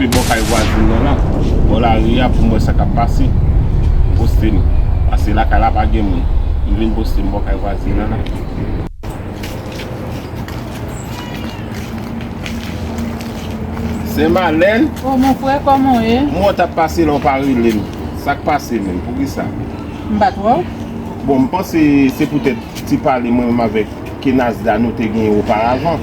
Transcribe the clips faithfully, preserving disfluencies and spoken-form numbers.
Bò kay vwazin nan la, bò lari a pou m wè sa k ap pase. M poste m. Pase lakay la pa gen moun. M vin poste m bò kay vwazin nan la. Sè Malèn. Oh, mon frè, kòman w ye? M wè w t ap pase la, w pa rele m. Sa k pase menm? Poukisa? M pa t wè w. Bon, m panse se poutèt ti pale mwen menm avèk Kenazda nou te genyen oparavan.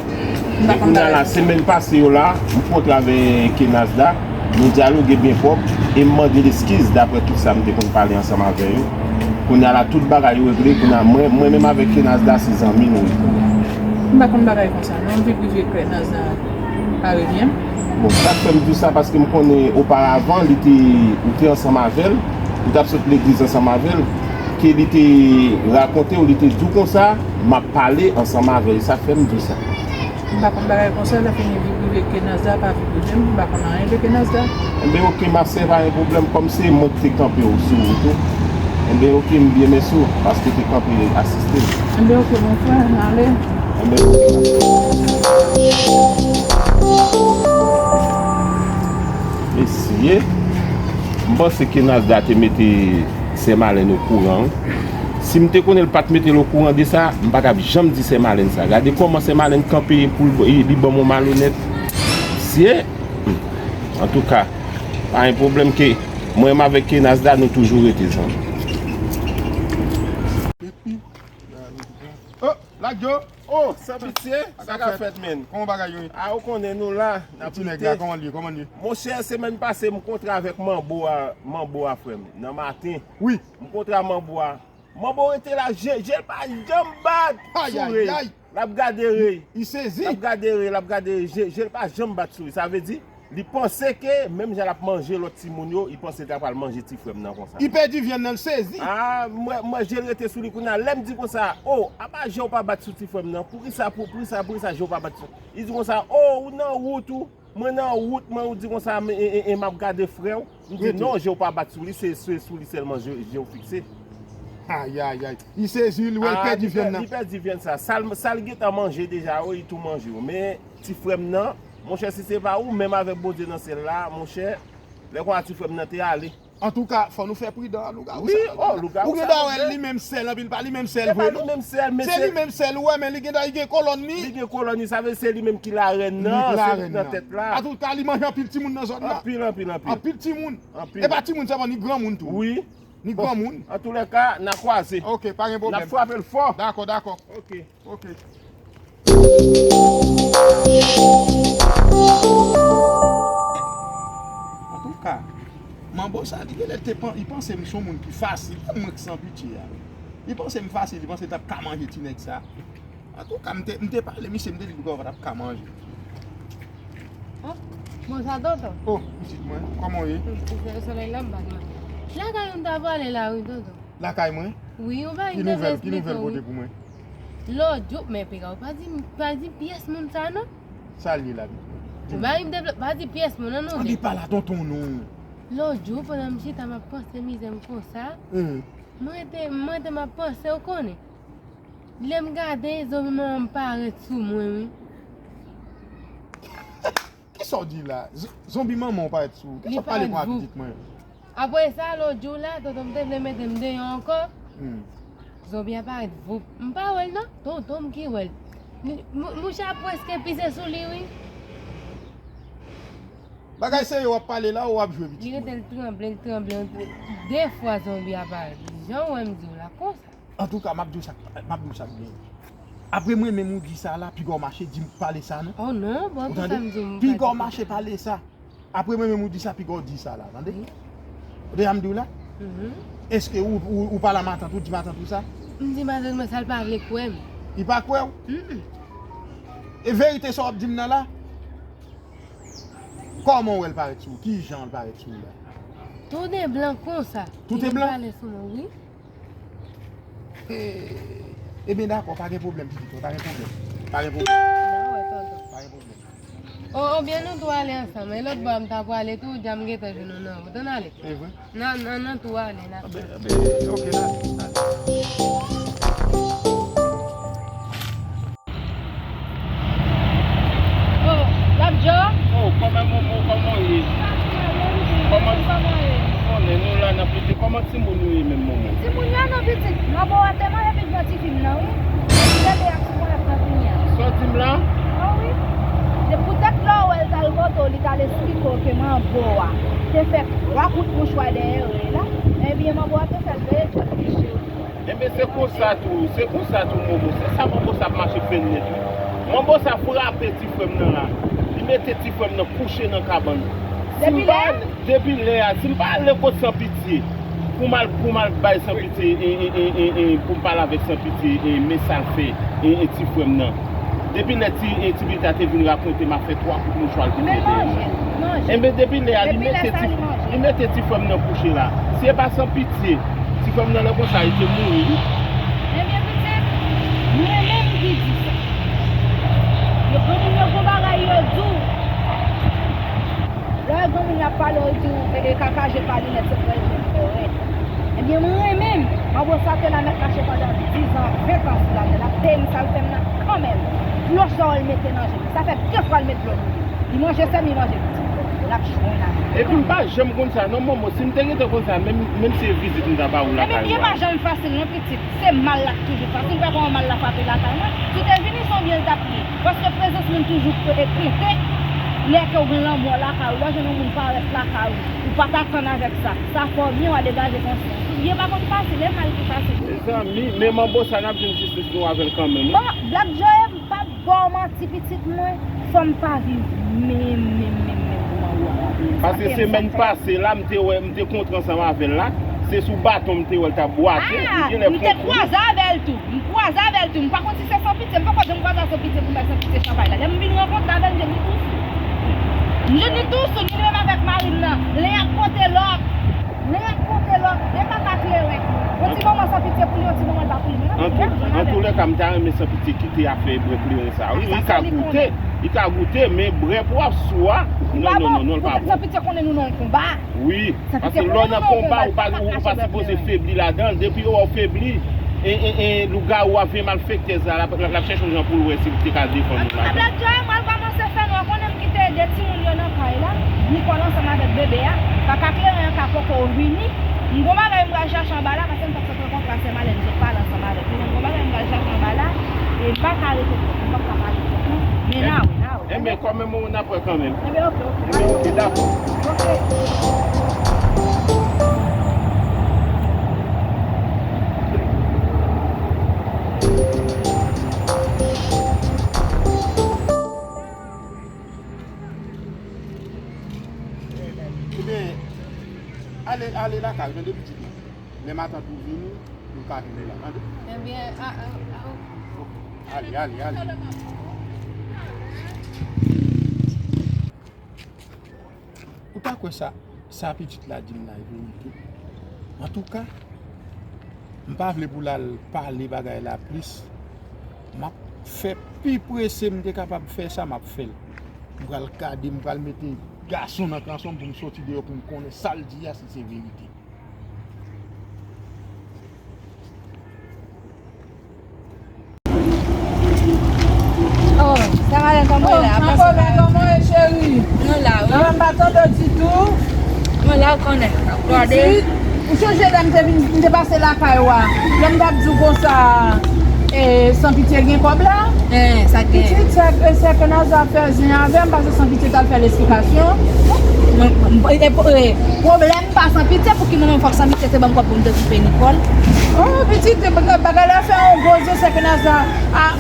Men kounye a la, semèn pase yo la, m kontre avèk Kenazda, nou dyaloge byen pwòp, e m mande l eskiz daprè tout sa m te konn pale ansanm avè yo. Kounye a la, tout bagay yo regle, kounye a mwen, mwen menm avèk Kenazda se zanmi nou ye kounye a. M pa konn bagay konsa non, m vin rive Kenazda pa revyen. Bon, sa k fè m di w sa, paske m konnen oparavan, li te, ou te ansanm avè l, ou t ap sot legliz ansanm avè l, ke li te rakonte w, li te di w konsa, m ap pale ansanm avè l, e sa k fè m di w sa. M pa konn bagay konsa, lè fini vin rive Kenazda pa vin kote m, m pa konn anyen de Kenazda. Enben, oke, ma sè, pa gen pwoblèm, kòm se mwen ki te kanpe w sou wout ou. Enben, oke, m byen mèsi w, paske w te kanpe asiste m. Enben, oke, mon frè, n ale. Enben, oke, ma sè. Mesye, m panse Kenazda te mete Sè Malèn okouran, wi. Si m te konnen l pa t mete l okouran de sa, m pa t ap janm di Sè Malèn sa. Gade kòman Sè Malèn kanpe pou l, li ban m yon malonèt. Mesye, hmm. Antouka, pa gen pwoblèm ke mwen menm avèk Kenazda, nou toujou rete zanmi. Oh, Black Joe! Oh, san pitye, sa k ap fèt, menn? Kòman bagay yo ye? A, ou konnen nou la, n ap lite. Ti nèg la, kòman l ye? Kòman l ye? Monchè, semèn pase, m kontre avèk Manbo a, Manbo a, frè m, nan maten. Wi. M kontre a Manbo a. Manbo rete la, je, je l pa janm bat sou Rey. L ap gade Rey. Li sezi. L ap gade Rey, l ap gade Rey. Je, je l pa janm bat sou li. Sa vle di, li panse ke menm jan l ap manje lòt timoun yo, li panse l ta pral manje ti frè m nan konsa. Li pèdi vyann nan, l sezi. A, m wè, m wè je l rete sou li kounye a. Lè m di konsa, "O, apa je w pa bat sou ti frè m nan? Poukisa, pou, poukisa, poukisa je w pa bat sou?" Li di konsa, "O, ou nan wout ou." Mwen nan wout mwen, ou di konsa, m, e, e, e, m ap gade frè w. M di, "Non, je w pa bat sou li, se, se sou li sèlman je, je w fikse." Ayayay. Li sezi, li wè l pèdi vyann nan. Li pèdi vyann sa. Sa l, sa l gentan manje deja, wi, li tou manje, wi. Men, ti frè m nan, monchè, si se pa ou, menm avèk Bondye nan syèl la, monchè, lè konsa ti frè m nan te ale. Antouka, fò nou fè pridan, lougawou sa. Wi, o, lougawou sa. Ou gen dwa wè li menm sèl, anpil pa li menm sèl vre, non. Se pa li menm sèl, men se li menm sèl, ou wè, men li gen dwa, li gen kolòn li. Li gen kolòn li, sa vle se li menm ki larèn nan, se li ki nan tèt la. Antouka, li manje anpil timoun nan zòn nan. Anpil, anpil, anpil. Anpil timoun. Anpil. E pa timoun sèlman, ni granmoun tou. Wi. Ni granmoun. Antoulèka, n a kwaze. Oke, pa gen pwoblèm. N ap frape l fò. Dakò, dakò. Oke. Oke. Antouka, Manbo sa, li genlè te pan-, li panse m se yon moun ki fasil, e mwen k san pitye a. Li panse m fasil, li panse l t ap ka manje ti nèg sa. Antouka, m te, m te pale misye, m te di l piga w pa t ap ka manje. Oh, bon, sa tonton. Oh, pitit mwen, kòman w ye? Se solèy la m pa t manje. Lakay ou m ta pwale la wi, tonton. Lakay mwen? Wi, yon bagay m te vle esplike w, wi. Ki nouvèl, ki nouvèl pote pou mwen? Lòt jou, men piga w pa di, pa di pyès moun sa non. Sa l ye la? Di m. Yon bagay m te vle, pa di pyès moun non, non. Ann pale a tonton non. Lòt jou, pandan m chita m ap panse mizè m konsa, mwen te, mwen te m ap panse, ou konnen. Lè m gade, zonbi manman m parèt sou mwen, wi. Kisa w di la? Z-, zonbi manman w parèt sou ou? Kisa w pale konsa pitit mwen? Apre sa, lòt jou la, tonton m te vle mete m deyò ankò. Hmm. Zonbi a parèt voup. M pa wè l non, tonton m ki wè l. Li, mou-, mouche a prèske pise sou li, wi. Bagay serye w ap pale la ou w ap jwe pitit mwen? Li rete l tranble, l tranble, l tranble. De fwa zonbi a parèt. Jan w wè m di w la, konsa. Antouka, m ap di w sa, m ap di w sa k byen. Apre mwen menm ou di sa la, piga w mache di m pale sa non. Oh non, bon, tout sa m di w, m pa di. Piga w mache pale sa. Apre mwen menm ou di sa, piga w di sa la, tande? Wi. Ou tande sa m di w la? Mhm. Èske ou, ou, ou pale a matant ou, di matant ou sa? M di matant mwen sa, l pa vle kwè m. Li pa kwè w? Mm-mm. E verite sa w ap di m nan la? Kòman w wè l parèt sou ou? Ki jan l parèt sou ou la? Tout en blan konsa. Tout en blan? Li vin pale sou mwen, wi. Eh, ebyen dakò, pa gen pwoblèm, pitit mwen, pa gen pwoblèm. Pa gen pwoblèm. N a wè tonton. Pa gen pwoblèm. O, oubyen nou tou ale ansanm. E lòt bò a m ta pwale tou, dja m gentan jwenn nou nan wout. Ann ale. E vre? Nan, nan, nan tou ale, n a... Anben, anben, oke, n ale, n ale. Oh, Labdyo? Oh, kòman, kòman, kòman w ye? Kòman timoun yo ye menm, Momo? Timoun yo non, pitit. Manbo a te manje pitit blanti fi m nan, wi. Epi bebe a sou ponyèt nan kounye a. Sa w di m la? O wi. Se poutèt lè w wè l t al kote w, li t al esplike w ke manbo a te fè twa kout mouchwa dèyè yo la. Ebyen, manbo a te fè l veye twòp piche. Enben, se konsa tou, se konsa tou, Momo. Se sa manbo sa ap mache fè nèt, wi. Manbo sa frape ti frè m nan la. Li mete ti frè m nan kouche nan kabann. Si m pa, depi lè a, si m pa ale kot Sanpitye, pou m al, pou m al bay Sanpitye, e, e, e, e, e, pou m pale avèk Sanpitye, e, men sa l fè, e, e, ti frè m nan. Depi lè ti, e, ti pitit la te vin rakonte m afè twa kout mouchwa l te mete. Enben, depi lè a, li mete ti, li mete ti frè m nan kouche la. Si e pa Sanpitye, ti frè m nan lè konsa, li te mouri, wi. Ebyen, pitit, mwen menm ki di sa. Yo, granmoun yo gon bagay yo di w. Lè granmoun ap pale, yo di w, e, e, kaka je pa linèt, se frè je fè rèd. Ebyen, mwen menm, manbo sa te la mèt mache pandan diz an, ven an sou latè la, te m sa l fè m nan kanmenm. Dlo sa w l mete nan je m. Sa fè de fwa l met dlo nan je m. Li manje sè m, li manje pitit. L ap jwenn avè m. Epi m pa janm konn sa, non, Momo. Si m te gentan konn sa, menm, menm si se vizit m ta ba ou lakay ou a. Ebyen, byen pa janm fasil, non, pitit. Se mal la k toujou fasil. Ou pa wè kòman mal la frape lakay mwen? Si w te vini, se yon byen l t ap ye. Paske prezans moun toujou e konte. Lè ke w gen lanmò lakay ou, lè w jwenn yon moun parèt lakay ou, ou pa t atann avèk sa. Sa fè w byen, w a degaje konsyans ou. Byen pa konn fasil, e mal ki fasil. Mezanmi, men manbo sa n ap jwenn jistis nou avè l kanmenm, wi. Bon, Black Joe, m p ap ba w manti, pitit mwen, fò m pa viv menm, menm, menm, menm pou manbo a. Paske semèn pase la, m te wè, m te kontre ansanm avè l la, se sou baton m te wè l t ap bwate, li genlè pran kou. M te kwaze avè l tou, m kwaze avè l tou, m pa konn si se Sanpitye, m poko janm kwaze a Sanpitye pou m bay Sanpitye chanpay la. Lè m vin rankontre avè l, m jwenn li tou sou. M jwenn li tou sou, li menm avèk mari l nan, len ap pote lòt. Len ap pote lòt, e papa kleren. Yon ti moman Sanpitye pou li, yon ti moman l pa pou li menm. An tou, an tou lè ka, m ta renmen Sanpitye kite afè bwè kleren sa. Wi, li ka goute, li ka goute, men bwè pou ap sou a, non, non, non, non, li pa bon. Sanpitye konnen nou nan yon konba. Wi, paske lè w nan konba, ou pa, ou pa sipoze febli ladan l. Depi yo wè w febli, e, e, e, lougawou a vye malfektèz la, l ap, l ap, l ap chèche yon jan pou l wè si l te ka defann nou ladan l. Antouka, Black Joe, mwen al kòmanse fè nwa, konnen m kite de timoun yo nan kay la, Nicole ansanm avèk bebe a, papa kleren an ka poko vini, m gon bagay m pral chache anba la, paske m t ap sot rankontre a sè Malèn, m sot pale ansanm avèk li, men m gon bagay m pral chache anba la, e m pa ka rete twòp, m p ap ka pale twòp non, men n a wè, n a wè. Enben, kanmenm, n ap wè kanmenm. Enben, oke, oke. Enben, oke, dakò. Oke. Ebyen, ale, ale lakay, tande pitit mwen. Lè matant ou vini, nou ka vini la, tande? Ebyen, a, a, a, oke. Ale, ale, ale. Ou ta kwè sa, sa pitit la di m la e verite. Antouka, m pa vle pou l al pale bagay la plis. M ap fè pi prese m te kapab fè sa, m ap fè l. M pral gade, m pral mete gason nan kanson m pou m soti deyò pou m konnen sa l di a si se verite. Oh, Samalèn, kòman w ye la? Oh, ma belle, kòman w ye, cheri? Nou la, wi. Mwen pa tande w ditou. Mwen la, ou konnen. Gade. Pitit, ou sonje lè m te vin, m te pase lakay ou a? Lè m t ap di w konsa, e, Sanpitye gen kòb la? Eh, sa gen. Pitit, sè, sè Kenaza ap fè zen avè m, paske Sanpitye t al fè l esplikasyon. Mwen, mwen, e, e, pwoblèm pa Sanpitye, pou ki moman fòk Sanpitye te ban m kòb pou m te koupe Nicole? Oh, pitit, bagay la fè yon gwo zen, sè Kenaza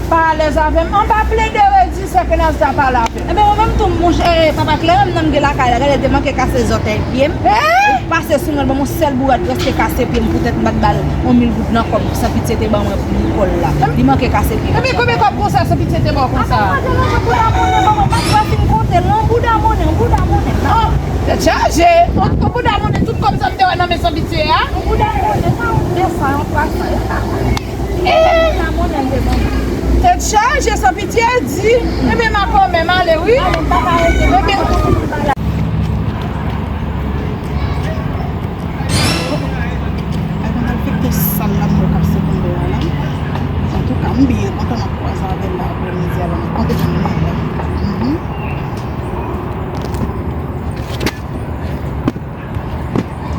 pa alèz avè m. Anba plede redi, sè Kenaza pale avè m. Ebyen, mwen menm tou, monchè, papa kleren m nan m gen lakay la, gade, l te manke kase zòtèy pye m. Eh! Li pase sou mwen, l ban m yon sèl bourad, prèske kase pye m, poutèt m pa t ba l yon mil goud nan kòb Sanpitye te ban mwen pou Nicole la. Li manke kase pye m. Ebyen, konbyen kòb konsa Sanpitye te ba w konsa? Atò, mwen te nan bouda monnen, ban mwen, m pa t wè fin konte l, non, bouda monnen, bouda monnen. Oh, tèt chaje. Yon bouda monnen, tout kòb sa m te wè nan men Sanpitye a. Yon bouda monnen, pa yon de san, yon twa san, e pa. Eh! Bouda monnen l te ban mwen. Tèt chaje, Sanpitye di. Ebyen, ma kòmè, m ale, wi. Ale, m pa ka rete, m pa ka rete. Al konn al fekte sal la m wè k ap sekonde a la. Antouka, m byen kontan m ap kwaze avè l la aprèmidi a la, m kontan pou mwen la. Mhm.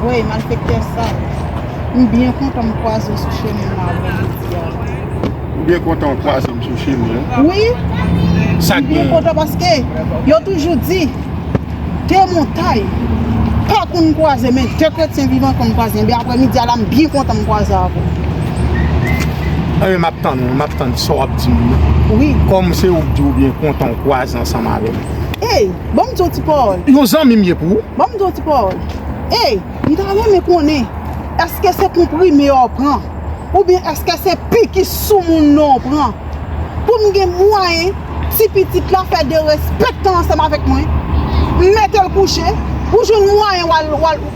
Wey, malfektè sal. M byen kontan m kwaze w sou chemen m aprèmidi a. Ou byen kontan w kwaze m sou chemen an? Wi. Sa k M byen genyen? Kontan paske yo toujou di, de montay pa konn kwaze, men de kretyen vivan konn kwaze. Ebyen, aprèmidi a la, m byen kontan m kwaze avè w. Ebyen, m ap tann ou, m ap tann sa w ap di m nan. Wi. Kòm se ou k di w byen kontan w kwaze ansanm avè m. Ey, ban m di w ti pawòl. Yon zanmi m ye pou ou. Ban m di w ti pawòl. Ey, m ta renmen konnen, èske se konprime w pran? Oubyen èske se piki soumoun nan w pran? Pou m gen mwayen, ti pitit la fè derespektan ansanm avèk mwen. M mete l kouche, ou jwenn mwayen w al, w al,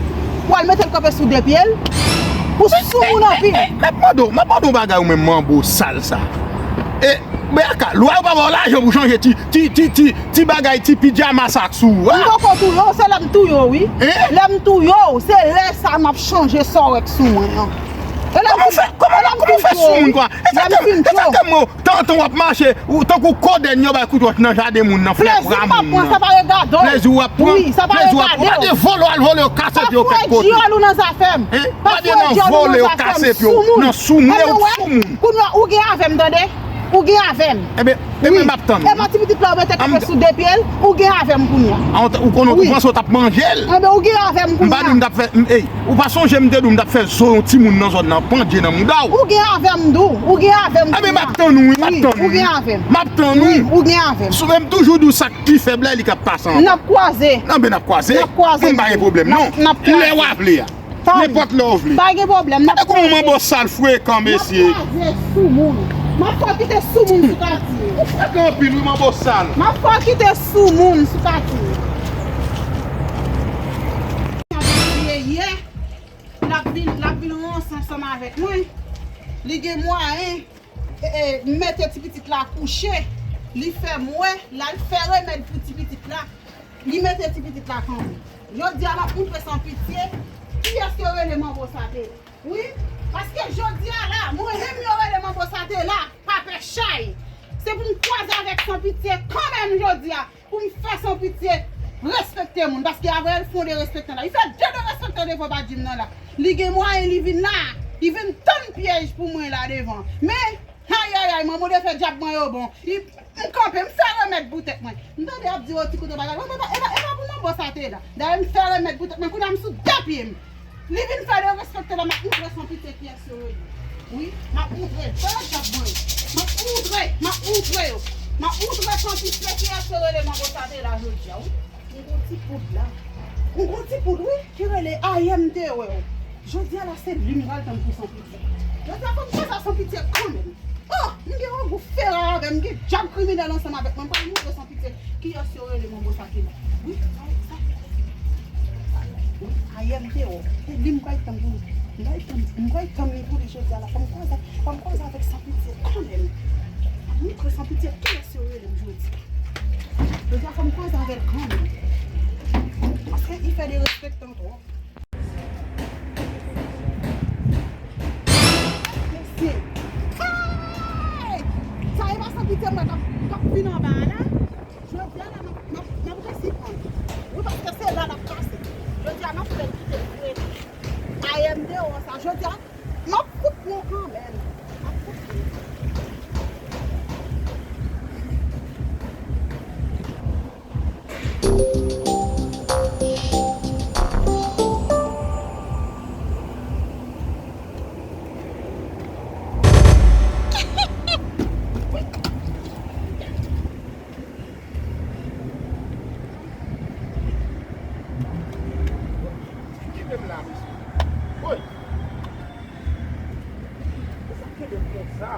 w al mete l kanpe sou de pye l. Ou soumoun anpil. M ap mande w, m ap mande w bagay ou menm manbo sal sa. E, Beaka, lwa yo pa ba w lajan pou chanje ti, ti, ti, ti, ti bagay, ti pijama sa k sou ou a? M poko touye w, se lè m touye w, wi. Hein? Lè m touye w, se lè sa m ap chanje sa w wè k sou mwen an. E lè m Kòman w fin fè, kòman, e lè m kòman w fin fè touye w, sou moun wi. Konsa? Lè m Egzakte, fin touye w. Egzakteman, tantan w ap mache, ou tankou kodèn yo bay kout wòch nan jaden moun nan, flè Plezi m ap pran, sa pa regade w. Plezi w ap pran, Wi, sa pa plezi w ap pran. Regade w. Gade vòlò al vòlò yo kase pi yo kèk kote. Pa foure dyòl ou nan zafè m. Hein? Pa foure dyòl ou nan zafè m, soumoun. Gade nan vòlè yo kase pi yo nan soumoun, yo soumoun. Kounye a, ou gen avè m, tande? Ou gen avè m. Ebyen, ebyen, m ap tann ou. Epa ti pitit la ou mete kanpe sou de pye l, ou gen avè m kounye a. A, ou t-, ou konnen ou panse ou t ap manje l. Ebyen, ou gen avè m kounye a. M pa di w m t ap fè, m, ey, ou pa sonje m te di w m t ap fè zo yon timoun nan zòn nan pandye nan mouda w. Ou gen avè m, Dou. Ou gen avè m kounye a. Ebyen, m ap tann ou, wi, m ap tann ou. Wi, ou gen avè m. M ap tann ou. Wi, ou gen avè m. Sou, men m toujou di w sa k pi fèb la, li k ap pase anba. N ap kwaze. Ebyen, n ap kwaze. N ap kwaze. Mwen pa gen pwoblèm, non. N ap, n ap kwaze. Lè w a vle a. Nenpòt lè w vle. Pa gen pwoblèm, n ap kwaze. Gade kòman manbo sal frekan, mesye. N ap kwaze soumoun. M ap fè w kite soumoun sou katye. Ou frekan anpil, wi, manbo sal. M ap fè w kite soumoun sou katye. Yè, yè, l ap vin, l ap vin ranse ansanm avèk mwen. Li gen mwayen, e, e, mete ti pitit la kouche. Li fè m wè, l al fè remèd pou ti pitit la. Li mete ti pitit la kanmenm. Jodi a, m ap moutre san pitye kiyès yo rele manbo sa te ye. Wi, paske jodi a la, mwen menm yo rele manbo sa te la, pa pè chay. Se pou m kwaze avèk san pitye kanmenm jodi a, pou m fè san pitye respekte moun. Paske avè l fè yon derespektan la. Li fè de derespektan devan badji m nan la. Li gen mwayen, li vin la. Li vin tann pyèj pou mwen la devan. Men, ayayay, manman de fè dyab mwen yo bon. Li M kanpe, m fè remèd pou tèt mwen. M tande y ap di, o, ti kote bagay. Mwen, e pa, e pa, e pa pou manbo sa te la. Dayè, m fè remèd pou tèt mwen. Kounye a, m sou de pye m. Li vin fè derespekte la, m ap moutre san pitye kiyès yo rele. Wi, m ap moutre. Fè yo djab mwen yo. M ap moutre, m ap moutre yo. M ap moutre san pitye kiyès yo rele manbo sa te la jodi a, wi. M gon ti poud la. M gon ti poud, wi, ki rele A M T O. Jodi a la, se li m pral tann pou san pitye. Jodi a, fò m fè sa san pitye kanmenm. Oh, m gen yon gwoup fera avè m, m gen djab kriminèl ansanm avèk mwen. M pral moutre san pitye kiyès yo rele manbo sa ki la. Wi, sa, sa. Wi, A M T O. Se li m pral tann pou, m pral tann, m pral tann li pou li jodi a la. Fò m kwaze, fò m kwaze avèk san pitye kanmenm. M ap moutre san pitye kiyès yo rele m jodi a. Jodi a, fò m kwaze avè l kanmenm. Paske li fè derespektan twòp. Mesye! Hey! Sa e pa san pitye mwen k ap, k ap vin anba a la. Jodi a la, m ap, m ap, m ap resi pran. Wi, paske se la l ap pase. Jodi a, m ap fè l kite vre. A M T O sa. Jodi a, m ap fout pran kanmenm. M ap fout pran. Kite m la, mesye. Woy! Ou sa kenbe m konsa?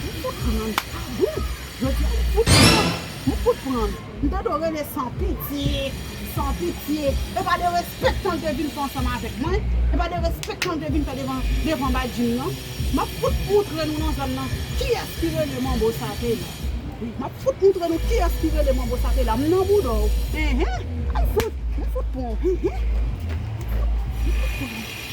M fout pran. Ah bon? Jodi a, m fout pran. M fout pran. M tande w rele san pitye, san pitye. E pa derespektan l te vin fè ansanm avèk mwen. Pa de respè k mande vin fè devan, devan badjim nan. M ap fout moutre nou nan zòn nan kiyès ki rele Manbo Sapela. M ap fout moutre nou kiyès ki rele Manbo Sapela. M nan bouda w. Enhen. Al fout. M fout pran w. Enhen. M fout pran w.